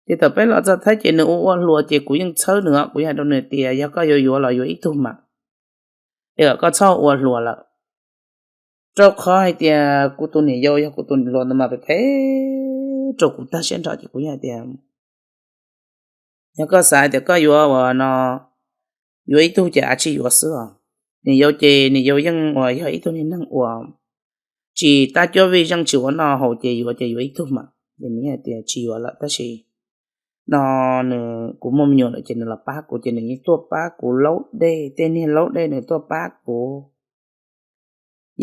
Ces thaum peb los txog Thaib ces nws ua ua hluas ces kuv yeej txhawb nws, kuv yeej hais rau nws tias yog koj yuav yuav los yuav ib tug mas, es kom koj txhob ua hluas lawm. Rau qhov hais tias kuv tus niam yau yog kuv tus niam hluas ntawd mas phem phem rau kuv tag siab nrho ces kuv yeej hais tias yog koj xav hais tias koj yuav ua no, yuav ib tug ces av tsis yuav xwb os. Niam yau ces niam yau yeej uas yog ib tug niag neeg uas tsis tab cuab vij zeej tsis ua noj haus ces yuav ces yuav ib tug mas. Ces nws hais tias tsis yuav lawm tab sis no nws, kuv muaj me nyuam lawm ces nws los pab kuv ces nws yeej tuaj pab kuv laub dej, tej niag laub dej nws tuaj pab kuv.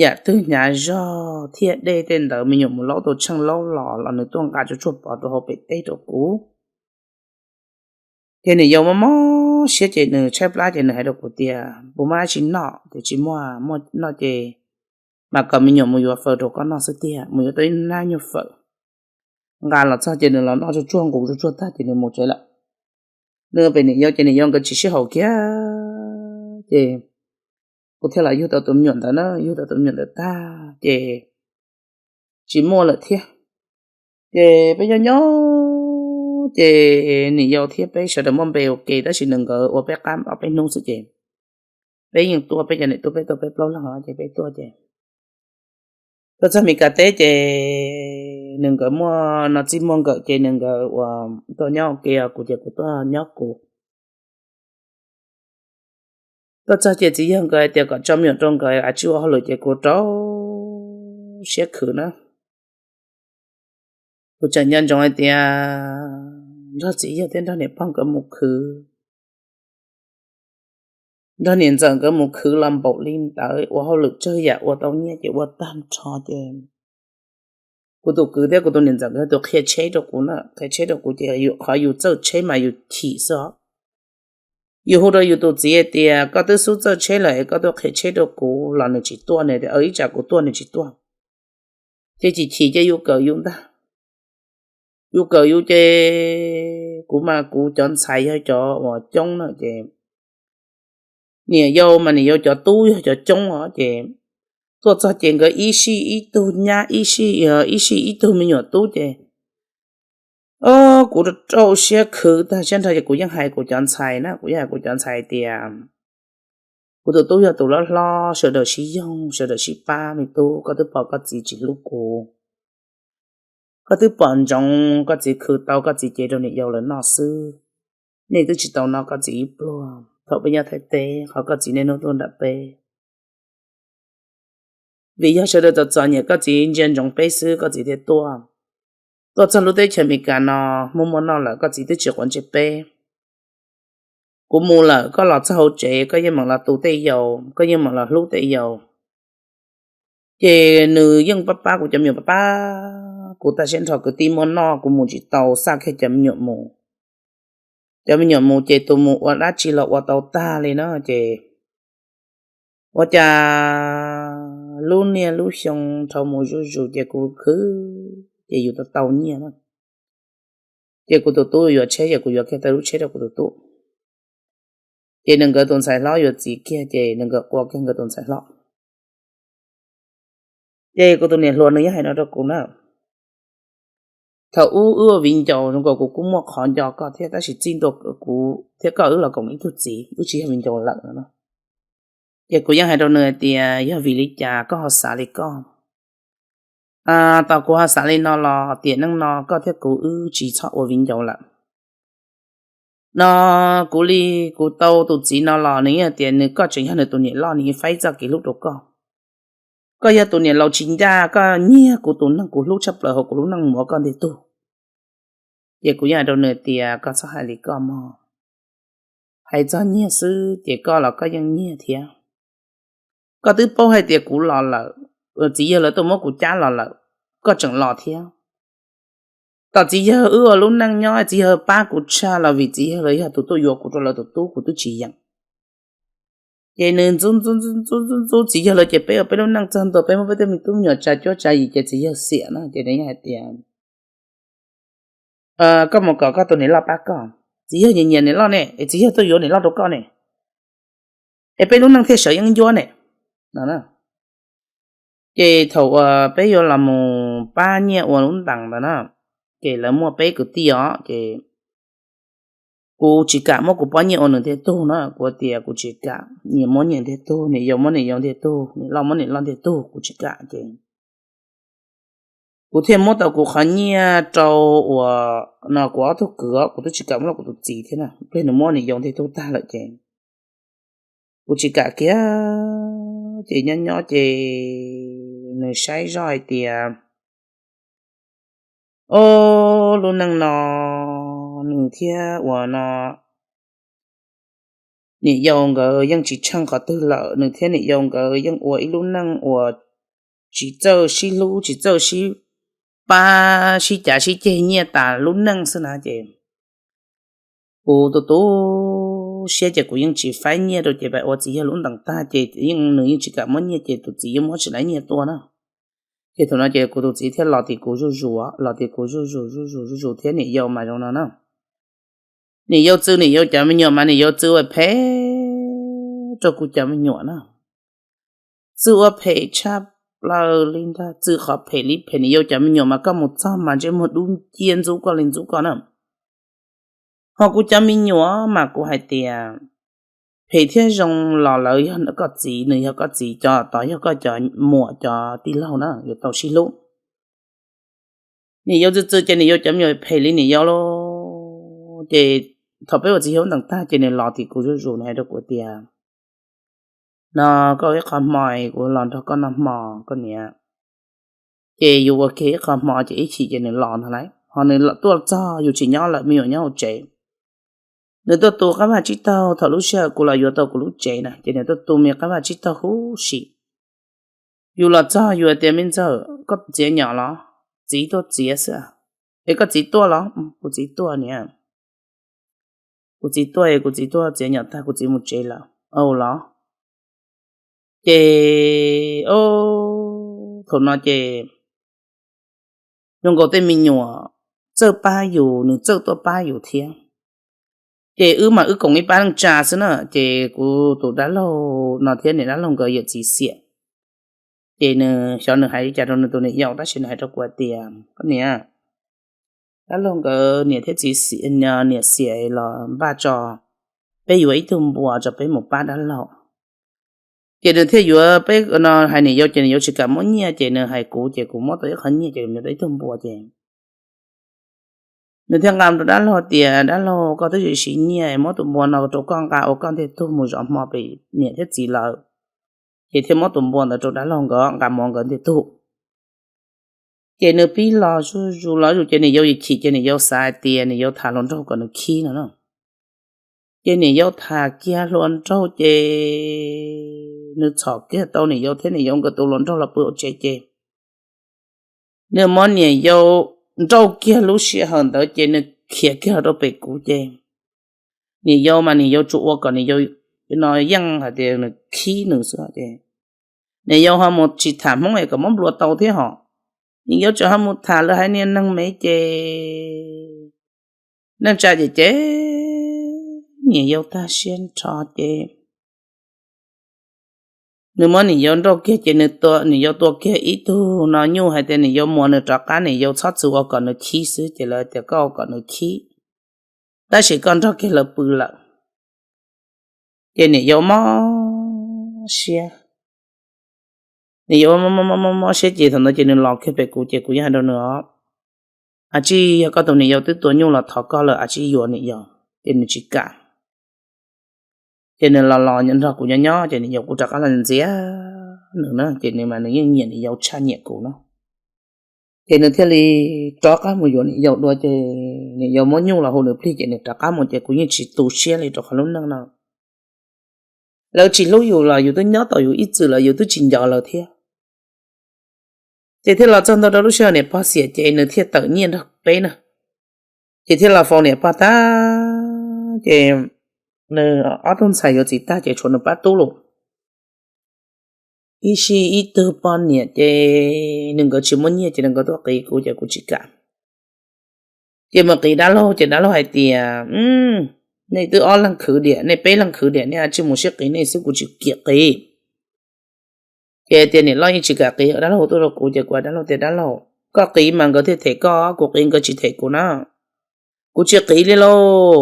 Yam twg hnyav zog thiaj dej tej ntawd me nyuam mus laub tau tsheej laub los los nws tuaj nqa tsuag tsuag pov rau hauv pem teb rau kuv. Ces niam yau mob mob siab ces nws tshaib plab ces nws hais rau kuv tias puas muaj dab tsi noj, tias tsis muaj, muaj noj ces mas kom me nyuam mus yuav fawm rau koj noj xwb tiag, mus yuav tau ib hnab nyuag fawm. Nqa los txog ces nws los noj tsuag tsuag nqus tsuag tsuag tag ces nws mus tsev lawm. Nws pem niam yau ces niam yau nkawd tsis sib haum kiag ces kuv thiaj los yug tau tus me nyuam ntawd na, yug tau tus me nyuam ntawd tag ces tsis muaj lawm thiab. Ces peb nyob nyob ces niam yau thiab peb sawv daws muaj npe ua ke tab sis nws nkawd ua peb qab ob peb hnub xwb ces peb yeej tuaj, peb cov niam tub peb tuaj peb plaub leeg ces peb tuaj ces Tuaj txog Meskas teb ces nws nkawd muaj no txij muaj nkawm ces nws nkawd ua tuaj nyob ua ke, kuv ces kuv tuaj nyob kuv. Tuaj txog ces txiv yawg nkawd hais tias kom tso me nyuam rau nkawd ua tsis ua hauj lwm ces kuv rau siab khwv na. Kuv tseem nco ntsoov hais tias nrog txiv yawg thiab nrog niam pog nkawd mus khwv, nrog niam ntxawm nkawd mus khwv los npaum li ntawd, ua hauj lwm tsawg yam ua tau nyiaj ces ua tag nrho ces kuv tus kwv thiab kuv tus niam ntxawm nkawd tus qhia tsheb rau kuv na, qhia tsheb rau kuv ces qhov yus txawj tsheb mas yus chim xwb os. Yus hu rau yus tus txiv hais tias koj twb xub txawj tsheb lawm es koj tuaj qhia tsheb rau kuv los nws tsis tuaj, nws tias ib tsam kuv tuaj nws tsis tuaj. Ces chim chim ces yus kawm yus ntag. Yus kawm yus ces kuv mas kuv cov ntxhais yog cov uas coob na ces niam yau mas niam yau cov tub yog cov coob os ces tuaj txog ces nkawd ib sij ib tug nyab ib sij, ib sij ib tug me nyuam tub ces kuv rau siab khwv tag siab nrho ces kuv yeej hais kuv cov ntxhais na, kuv yeej hais kuv cov ntxhais tias kuv tus tub yog tus loj hlob, sawv daws sib yoog sawv daws sib pab. Me tub, koj twb pom koj txiv tsis hlub kuv, koj twb pom ntsoov koj txiv khwv tau koj txiv cev rau niam yau lawv noj xwb. Nej twb tsis tau noj koj txiv ib pluag thaum peb nyob Thaib teb, qhov koj txiv niaj hnub tuaj nram peb vim yog sawv daws txom txom nyem, koj txiv ntsia ntsoov peb xwb koj txiv thiaj tuaj. Tuaj txog lub teb chaws Amelikas no muaj muaj noj lawm koj txiv twb tsis quav ntsej peb. Kuv mus lawm koj los txog hauv tsev koj yeej meem los tu tej yau, koj yeej meem los hlub tej yau. Ces nws yeej pab pab kuv cov me nyuam, pab pab kuv tag siab nrho, kwv tij muaj noj kuv mus tsis tau, xa kiag cov me nyuam mus. Cov me nyuam mus ces tus mus ua dab tsi los ua tau tag li na ces ua cas lub niaj lub xyoo dhau mus zuj zus ces kuv khwv ces yus tau tau nyiaj na. Ces kuv tus tub yuav tsheb ces kuv yuav kiag tau lub tsheb rau kuv tus tub. Ces nws nkawd tus ntxhais hlob yuav txiv kiag ces nws nkawd qua kiag nkawd tus ntxhais hlob. Ces kuv tus niam hluas nws yeej hais no rau kuv na, thaum ub wb ua viv ncaus zoo nkaus kuv kuj muaj qhov nco koj thiab, tab sis txij ntua kuv thiab koj wb los koom ib tug txiv, wb tsis yog viv ncaus lawm no. Ces kuv yeej hais rau nws hais tias yog vim li cas koj ho xav li koj? Tos kuv ho xav li no los tiam neej no koj thiab kuv wb tsis txhob ua viv ncaus lawm no. Kuv li kuv tau tus txiv no los nws yeej hais tias nws, koj tseem yog nws tus niam loj, nws yeej faib txoj kev hlub rau koj. Koj yog tus niam laus tsis ncaj, koj nyiag kuv tus neeg kuv hlub tshaj plaws hauv kuv lub neej mus ua koj ntiag tug. Ces kuv yeej hais rau nws tias koj txhob hais li koj mog. Hais txog nyiag xwb ces koj los koj yeej nyiag thiab. Koj twb paub hais tias kuv los lawm, txiv yawg lawv tuaj muab kuv cab los lawm, koj tseem los thiab. Tom txiv yawg wb ua lub neej nyob txiv yawg pab kuv tshaj los vim txiv yawg lawv yog tus tuaj yuav kuv rau lawv tus tub kuv twb tsis yeem. Ces nws ntxub ntxub ntxub ntxub ntxub txiv yawg lawv ces peb ua peb lub neej txog ntua peb muab peb tej me tub me nyuam tsa cuab tsa yim ces txiv yawg xiam no ces nws yeej hais tias koj mus kom koj tus niam loj pab koj. Txiv yawg nyiam nyiam niam loj ne es txiv yawg tuaj yuav niam loj rau koj ne, es peb lub neej thiaj sawv yeeb ncuab ne no. Ces thaum uas peb yuav los mus pab nyiaj ua lub ntees ntawd na, ces lawv muaj peb kwv tij os, ces kuv tsis kam muab kuv pob nyiaj ua nws ntiag tug na, kuv tias kuv tsis kam, nyias muab nyias ntiag tug, niam yau muab niam yau ntiag tug, niam loj muab niam loj ntiag tug, kuv tsis kam ces kuv thiaj muab tau kuv qhov nyiaj rau uas no kuv ob tug kwv, kuv twb tsis kam muab rau kuv tus txiv thiab na, pliag nws muab niam yau ntiag tug tag lawm ces kuv tsis kam kiag. Ces nyob nyob ces nws saib zoj hais tias, o, lub neej no nws thiab uas no niam yau nkawd yeej tsis tsheej qhov twg lawm, nws thiab niam yau nkawd yeej ua ib lub neej uas tsis txawj sib hlub tsis txawj sib pab sib cav sib ceg nyiaj tas lub neej xwb na. Ces kuv tu tu siab ces kuv yeej tsis faib nyiaj rau ces pab ua txiv yawg lub ntees tag ces yeej nws yeej tsis kam muab nyiaj ces tus txiv yeej muab tsis laib nyiaj tua na. Ces thaum no ces kuv tus txiv thiaj los tim kuv zuj zus, los tim kuv zuj zus zuj zus zuj zus thiab niam yau mas zoo no na. Niam yau txw niam yau cov me nyuam mas niam yau txw ua phem rau kuv cov me nyuam na. Txw ua phem tshaj plaws li ntag, txw qhov phem li phem, niam yau cov me nyuam mas koj mus txog mas ntsej muag dub nciab ntxub koj li ntxub koj na. Ho kuv cov me nyuam mas kuv hais tias phem thiab zoo los lawv yog koj txiv, nws yog koj txiv, cov tod yog koj cov muam cov tij laug na, yuav tau sib hlub. Niam yau txwm txwm ces niam yau cov me nyuam phem li niam yau lawm. Ces thaum peb ua txiv hlob ntees tag ces nws los tim kuv zuj zus, nws hais rau kuv tias, no, koj ua ib qho hmo, kuv los nrog koj noj hmo koj niam. Ces yus ua kiag ib qho hmo ces ib chim ces nws los ntag lauj. Ho nws tuaj txog yus tsis nyob lawm, me nyuam nyob hauv tsev. Nws tuaj tu qab vaj tsib taug, thaum lub sij hawm kuv los yuav tau kuv lub tsev na, ces nws tuaj tu me qab vaj tsib taug huv si. Yus los txog yus tias, me ntxawg, koj txiav nyom los? Txiv tuaj txiav xwb. Es koj txiv tuaj los? Kuv txiv tuaj niam. Kuv txiv tuaj, kuv txiv tuaj txiav nyom tag kuv txiv mus tsev lawm. Au los. Ces thaum no ces zoo nkaus tej me nyuam txawj pab yus, nws txawj tuaj pab yus thiab. Ces wb mas wb koom ib pab neej tsa xwb na, ces kuv tus dab laug no thiab niam dab laug nkawd yawm txiv xiam. Ces nws xyov nws hais li cas rau nws tus niam yau, tab sis nws hais rau kuv hais tias, koj niam, dab laug nkawd niam thiab txiv, niam xiam los npaj tso peb yuav ib tug npua tso peb mus pab dab laug. Ces nws thiaj yuav peb no, hais niam yau ces niam yau tsis kam muab nyiaj, ces nws hais kuv ces kuv muab tau ib qho nyiaj ces nws yuav tau ib tug npua ces nws thiaj nqa rau dab laug tias, dab laug, koj twb siv nyiaj muab tus npua no rau koj nqa ua koj ntiag tug mus zov hmo pem niam thiab txiv lawm. Ces thiaj muab tus npua ntawd rau dab laug nkawd nqa mus nkawd ntiag tug. Ces nws pib los zuj zus los zuj zus ces niam yau chim ces niam yau xav hais tias niam yau tham hluas nraug kom nws khib no na. Ces niam yau tham kiag hluas nraug ces nws txhom kiag tau niam yau thiab niam yau nkawd tus hluas nraug los pw hauv tsev ces nws muab niam yau nrauj kiag lub sij hawm ntawd ces nws khiav kiag los rau pem kuv ces niam yau mas niam yau tsuas ua kom niam yau no yeej hais tias nws khib nws xwb ces niam yau ho mus tsis tham Hmoob es kom muab nplua tau thiab hos. Niam yau tseem ho mus tham lawv haiv niag neeg me ces neej tsa ces ces niam yau tag siab nrho ces nws muab niam yau nrauj kiag ces nws, niam yau tua kiag ib tug no nyuj hais tias niam yau muab nws rov qab, niam yau txhob txwm ua kom nws khib xwb ces lawv tias koj ua kom nws khib, tab sis koj nrog kiag lawv pw lawm. Ces niam yau mob siab, niam yau mob siab ces thaum ntawd ces nws los kiag pem kuv ces kuv yeej hais rau nws os, a tsij yog koj tus niam yau twb tua nyuj los thov koj lawm, a tsij yuav niam yau. Ces nws tsis kam. Ces nws los los nrog kuv nyob nyob ces niam yau kuj rov qab los ntxias nws na, ces nws mas nws yeej nyiam niam yau tshaj nyiam kuv na. Ces nws thiaj li rov qab mus yuav niam yau dua ces niam yau muab nyuj los hu nws plig ces nws rov qab mus ces kuv yeej tsis tu siab li rau qhov lub neej no. Lawv tsis hlub yus los yus twb nyob tau yus ib txwm lawm yus twb tsis nco lawv thiab. Ces thiaj los txog ntua rau lub sij hawm niam pog xiam ces nws thiaj tawm nyiaj nrog peb na. Ces thiaj los faus niam pog tag ces nws ob tug ntxhais yuav txiv tag ces tshuav nws pab tub los. Ib sij ib tug poj niam ces nws nkawd tsis muaj nyiaj ces nws nkawd tuaj qiv kuv ces kuv tsis kam. Ces mus qiv dab laug ces dab laug hais tias, nej twb ob leeg khwv diam, nej peb leeg khwv diam, nej tsis mus sib qiv nej xwb, kuv tsis kam qiv. Ces tias niam loj yeej tsis kam qiv, dab laug tuaj rau kuv ces kuv hais dab laug tias dab laug, koj qiv mas nkawd thiaj them koj, kuv qiv nkawd tsis them kuv na. Kuv tsis qiv li lauj.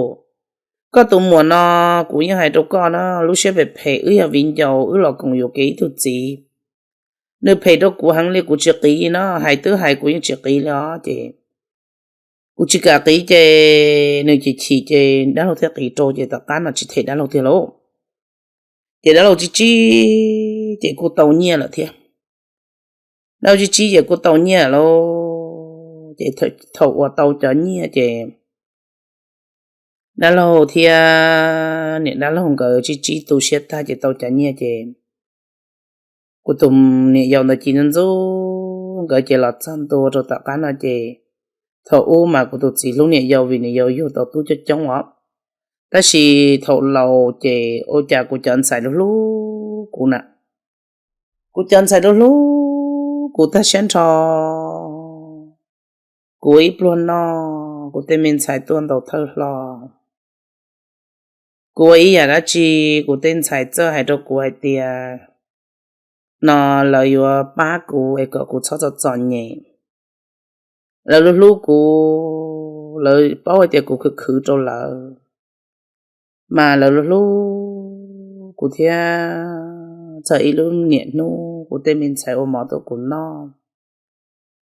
Koj tus muam no, kuv yeej hais rau koj na, lub siab phem phem, wb yog viv ncaus wb los koom yuam kev ib tug txiv. Nws phem rau kuv heev li kuv tsis qiv no, hais twb hais kuv yeej tsis qiv li os ces kuv tsis kam qiv ces nws chim chim ces dab laug thiaj qiv rau ces tom qab no tsis them dab laug tiag lauj. Ces dab laug tsib tsib ces kuj tau nyiaj lawm thiab. Dab laug tsib tsib ces kuj tau nyiaj lawm ces thaum uas tau cov nyiaj ces dab laug thiab niam dab laug nkawd tsib tsib tu siab tag ces tau cov nyiaj ces kuv tus niam yau ntawd cis ntxub ntxub nkawd ces los txog ntua rau tom qab no ces thaum ub mas kuv tus txiv hlub niam yau vim niam yau yug tau tub coob coob os. Tab sis thaum laus ces ua cas kuv cov ntxhais hlub hlub kuv na. Kuv cov ntxhais hlub hlub kuv tag siab nrho. Kuv ua ib pluag no, kuv tej me ntxhais tuaj ntaus thawj hlo. Kuv ua ib yam dab tsi, kuv tej ntxhais txawj hais rau kuv hais tias no lawv yuav pab kuv es kom kuv txhob txom txom nyem. Lawv hlub hlub kuv, lawv paub hais tias kuv khwv khwv rau lawv, mas lawv hlub hlub kuv thiab txog ib lub niam hnub kuv tej me ntxhais ua mov tuaj kuv noj,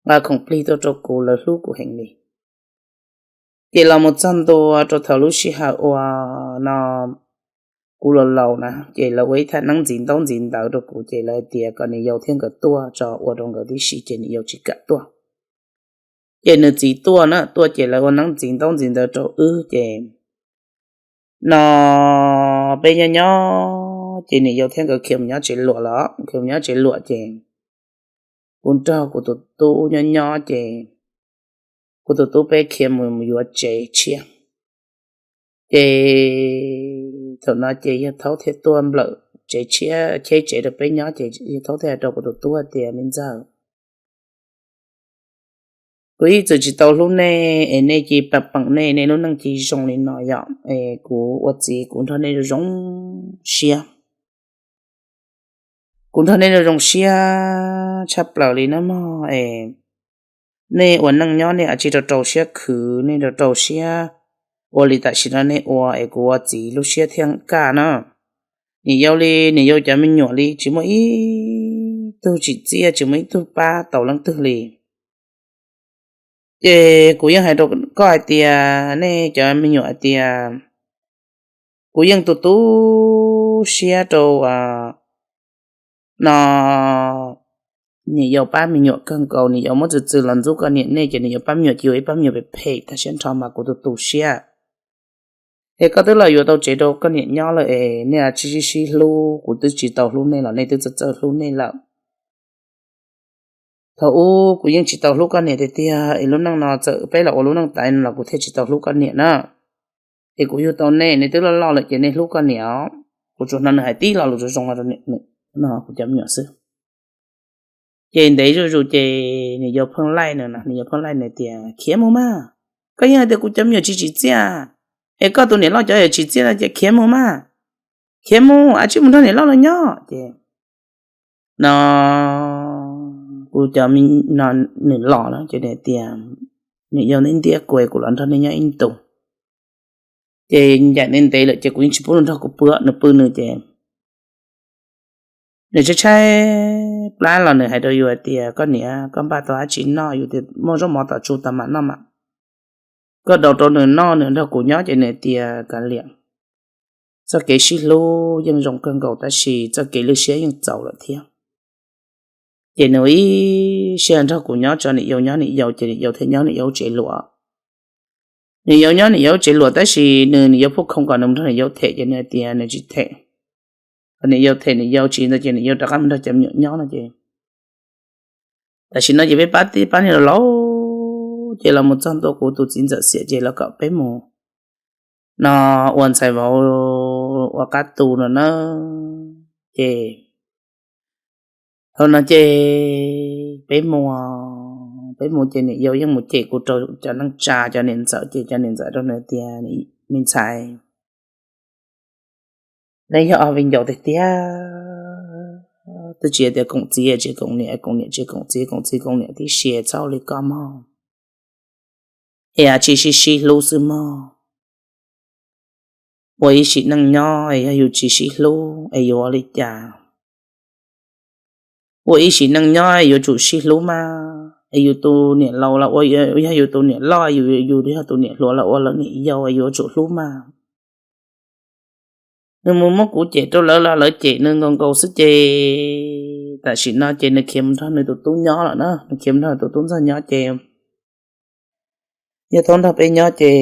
nqa khoom plig tuaj rau kuv, lawv hlub kuv heev li. Ces los mus txog ntua rau thaum lub sij hawm uas no kuv laus laus na, ces lawv ua ib thaj neeb ntxiv ntaub ntxiv ntawv rau kuv, ces lawv tias kom niam yau thiab nkawd tuaj tso ua rau nkawd tib si, ces niam yau tsis kam tuaj. Ces nws txiv tuaj na, tuaj ces lawv ua neeb ntxiv ntaub ntxiv ntawv rau wb, ces no peb nyob nyob ces niam yau thiab nkawd khiav mus nyob tsev luam lawm, khiav mus nyob tsev luam ces kuv nrog kuv tus tub nyob nyob ces kuv tus tub peb khiav mus yuav tsev tshiab. Ces thaum no ces yawg Thaub thiaj tuaj nplawm tsev tshiab, cheb tsev rau peb nyob, ces yawg Thaub thiaj hais rau kuv tus tub hais tias, Me ntxawg, kuv ib txwm tsis tau hlub nej es nej cia li pam peem nej, nej lub neej cia li zoo li no yom, es kuv ua txiv kuv nrog nej zoo siab, kuv nrog nej zoo siab tshaj plaws li na mog. Es nej ua neej nyob nej cia li rau rau siab khwv, nej rau rau siab ua li tam sim no nej ua es kuv ua txiv lub siab thiaj kaj na. Niam yau li, niam yau cov me nyuam li tsis muaj ib tug tsim txiaj, tsis muaj ib tug pab tau leej twg li. Ces kuv yeej hais rau koj hais tias, nej cov me nyuam hais tias, kuv yeej tu tu siab rau no niam yau pab me nyuam kawg nkaus, niam yau muab txwv txwv los ntxub koj niam nej, ces niam yau pab me nyuam cia ua ib pab me nyuam phem phem tag siab nrho mas kuv tu tu siab. Es koj twb los yuav tau tsev rau koj niam nyob lawm es nej tsis sib sib hlub, kuv twb tsis tau hlub nej los nej twb txawj txawj hlub nej lawm. Thaum ub kuv yeej tsis tau hlub koj niam tiag tiag, es lub neej no txawm peb los ua lub neej taiv no los kuv thiaj tsis tau hlub koj niam na. Es kuv yug tau nej, nej twb loj loj lawm ces nej hlub koj niam os. Kuv tsuas hnov nws hais tib lo lus zoo zoo no rau kuv cov me nyuam xwb. Ces ntev zuj zus ces niam yau pheej laij nws, niam yau pheej laij nws tias, Khiav mus mas, koj yeej hais tias kuv cov me nyuam tsis tsim txiaj, es koj tus niam loj cov yam tsis txiaj no ces khiav mus mas, khiav mus, cia li mus nrog niam loj los nyob. Ces no kuv cov, no nws los no ces nws tias, Niam yau ntiab ntiab kuv, kuv los nrog nej nyob ib ntus. Ces ncaim ntev ntev lawm ces kuv yeej tsis pub nws nrog kuv pw, nws pw nws ces nws tshaib tshaib plab los nws hais rau yus hais tias, Koj niam, koj npaj tau dab tsi noj? Yus tias, Muaj zaub mov tom tsu tau mam noj mas. Koj daus rau nws noj, nws nrog kuv nyob ces nws tias, Kav liam, txoj kev sib hlub yeej zoo kawg nkaus tab sis txoj kev lwj siab yeej txaus lawm thiab. Ces nws ua ib siab nrog kuv nyob, tso niam yau nyob niam yau, ces niam yau thiaj nyob niam yau tsev luam. Niam yau nyob niam yau tsev luam tab sis nws, niam yau pheej khoom kom nws nrog niam yau them ces nws tias nws tsis them. Kom niam yau them niam yau tsis ntawd ces niam yau rov qab mus nrog cov me nyuam nyob no ces tam sim no ces peb pab tib pab niag laus laus ces los mus txog ntua kuv tus txiv ntxawm xiam ces los kom peb mus no ua ntxhais vauv ua qab tu no na. Ces thaum no ces peb mus, peb mus ces niam yau yeej mus cem kuv rau cov neej tsa, cov niam ntxawm, ces cov niam ntxawm rau nws tias, Me ntxhais, neb yog ob viv ncaus tiag tiag, twb tsis tias koom txiv tsis koom niam, koom niam tsis koom txiv, koom txiv koom niam tib si, txhob ua li koj mog. Es tsis sib sib hlub xwb mog. Ua ib sim neej nyob es yog yus tsis sib hlub es yuav ua li cas? Ua ib sim neej nyob es yuav tsum sib hlub mas, es yus tus niam laus los ua, yog yus tus niam loj, yus yog tus niam hluas los ua lawv niam yau es yuav tsum hlub mas. Nws mus muab kuv cem rau lawv los lawv cem nws nkaus nkaus xwb ces tam sim no ces nws khiav mus nrog nws tus tub nyob lawm na, nws khiav mus nrog nws tus tub ntxawg nyob ces yawg Thaub nrog peb nyob ces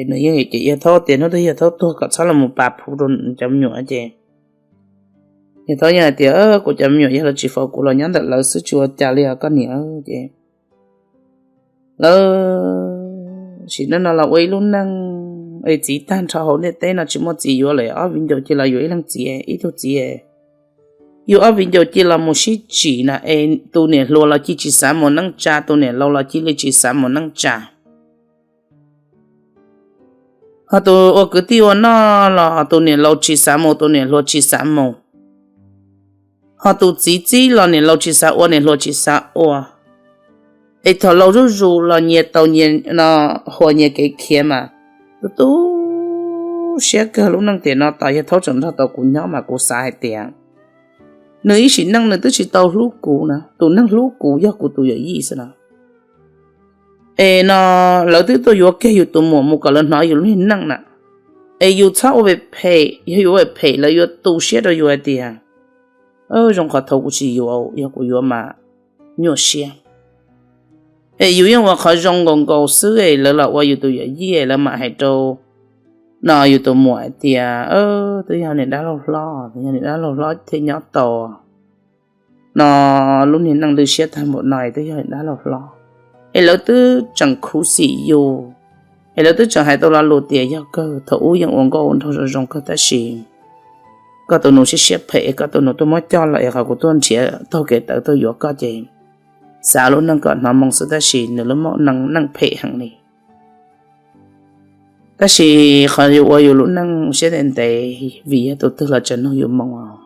nws yeej cem yawg Thaub tias hnub twg yawg Thaub tuag kom txhob los mus pas phu rau cov me nyuam ces yawg Thaub yeej hais tias, Kuv cov me nyuam yog lawv tsis faus kuv los nyob ntawm lawv xwb tsis ua cas li os koj niam. Ces lawv sim neej no los ua ib lub neej es txiv tag nrho hauv ntiaj teb no tsis muaj txiv yuav lawm, ob viv ncaus cia los yuav ib leeg txiv, ib tug txiv. Yus ob viv ncaus cia los mus sib tsim na es tus niam hluas los cia tsis xav mus neej tsa, tus niam laus los cia li tsis xav mus neej tsa. Ho tus ua kwv tij ua noj los tus niam laus tsis xav mus, tus niam hluas tsis xav mus. Ho tus txiv txib los niam laus tsis xav ua, niam hluas tsis xav ua. Es thaum laus zuj zus los nyias tau nyias no, hua nyias kev khiav mas tu tu siab kawg lub neej tiam no tos yog thaub tseem nrog tau kuv nyob mas kuv xav hais tias nws ib sim neej nws twb tsis tau hlub kuv na, tus neeg hlub kuv yog kuv tus yawm yij xwb na. Es no lawv twb tuaj yuav kiag yus tus muam mus kom lawv hnov yus lub niag neej na. Es yus txhob ua phem, yog yus ua phem lawv yuav tu siab rau yus hais tias zoo qhov thaum kuv tsis yuav, yog kuv yuav mas nyuaj siab. Es yus yeej ua qhov zoo nkaus nkaus xwb es lawv los ua yus tus yawm yij lawv mam hais rau no yus tus muam hais tias twb yog niam dab laug hlob, yog niam dab laug hlob thiaj nyob tau no lub niag neej lwj siab tag npaum no twb yog niam dab laug hlob. Es lawv twb tseem khuv xim yus, es lawv twb tseem hais tau lo lus tias yog kawg thaum ub yeej ua nkauj ua nraug zoo zoo kawg tab sis koj tus nus siab siab phem es koj tus nus tuaj muab coj lawm es qhov kuv tuaj nrhiav taug kev tawv tuaj yuav koj ces xav lub neej kom hnov moo xwb tab sis nws lub neej phem heev li. Tab sis qhov yus ua yus lub neej siab ntev ntev vim yog tus twg los tseem nug yus moo os.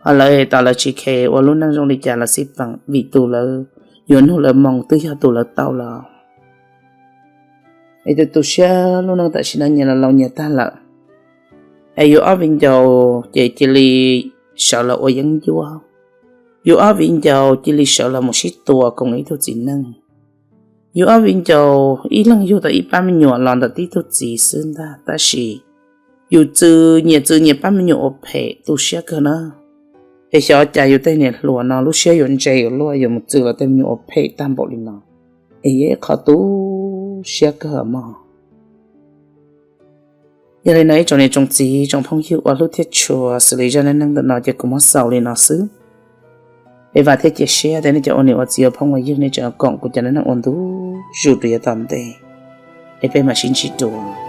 Ho lawv tas lawv tsis kheev ua lub neej zoo li cas los xij peem vim tus lawv yuav nug lawv moo twb yog tus lawv tau los. Es tus tu siab lub neej tam sim no nyias los laus nyias tag lawm, es yus ob viv ncaus ces cia li sawv los ua yeeb ncuab, yus ob viv ncaus cia li sawv los mus sib tua koom ib tug txiv neej. Yus ob viv ncaus ib leeg yug tau ib pab me nyuam los ntawm tib tug txiv xwb ntag tab sis yus txw nyias txw nyias pab me nyuam ua phem tu siab kawg na. Es xyov cas yus tej niam hluas no lub siab yuav ntse yuav luaj yuav mus txw lawv tej me nyuam ua phem tag npaum li no, es yog ib qhov tu siab kawg mog. Yog li no ib tsoom niam tsoom txiv tsoom phooj ywg uas hlub thiab tshua, xws li zaj neej neeg ntawm no ces kuv muab xaus li no xwb. Es vam thiab cia siab tias nej cov ua niam ua txiv ua phooj ua ywg nej tseem koom kuv cov neej neeg ua ntu zus rau yav tom ntej. Es peb mam sib ntsib dua.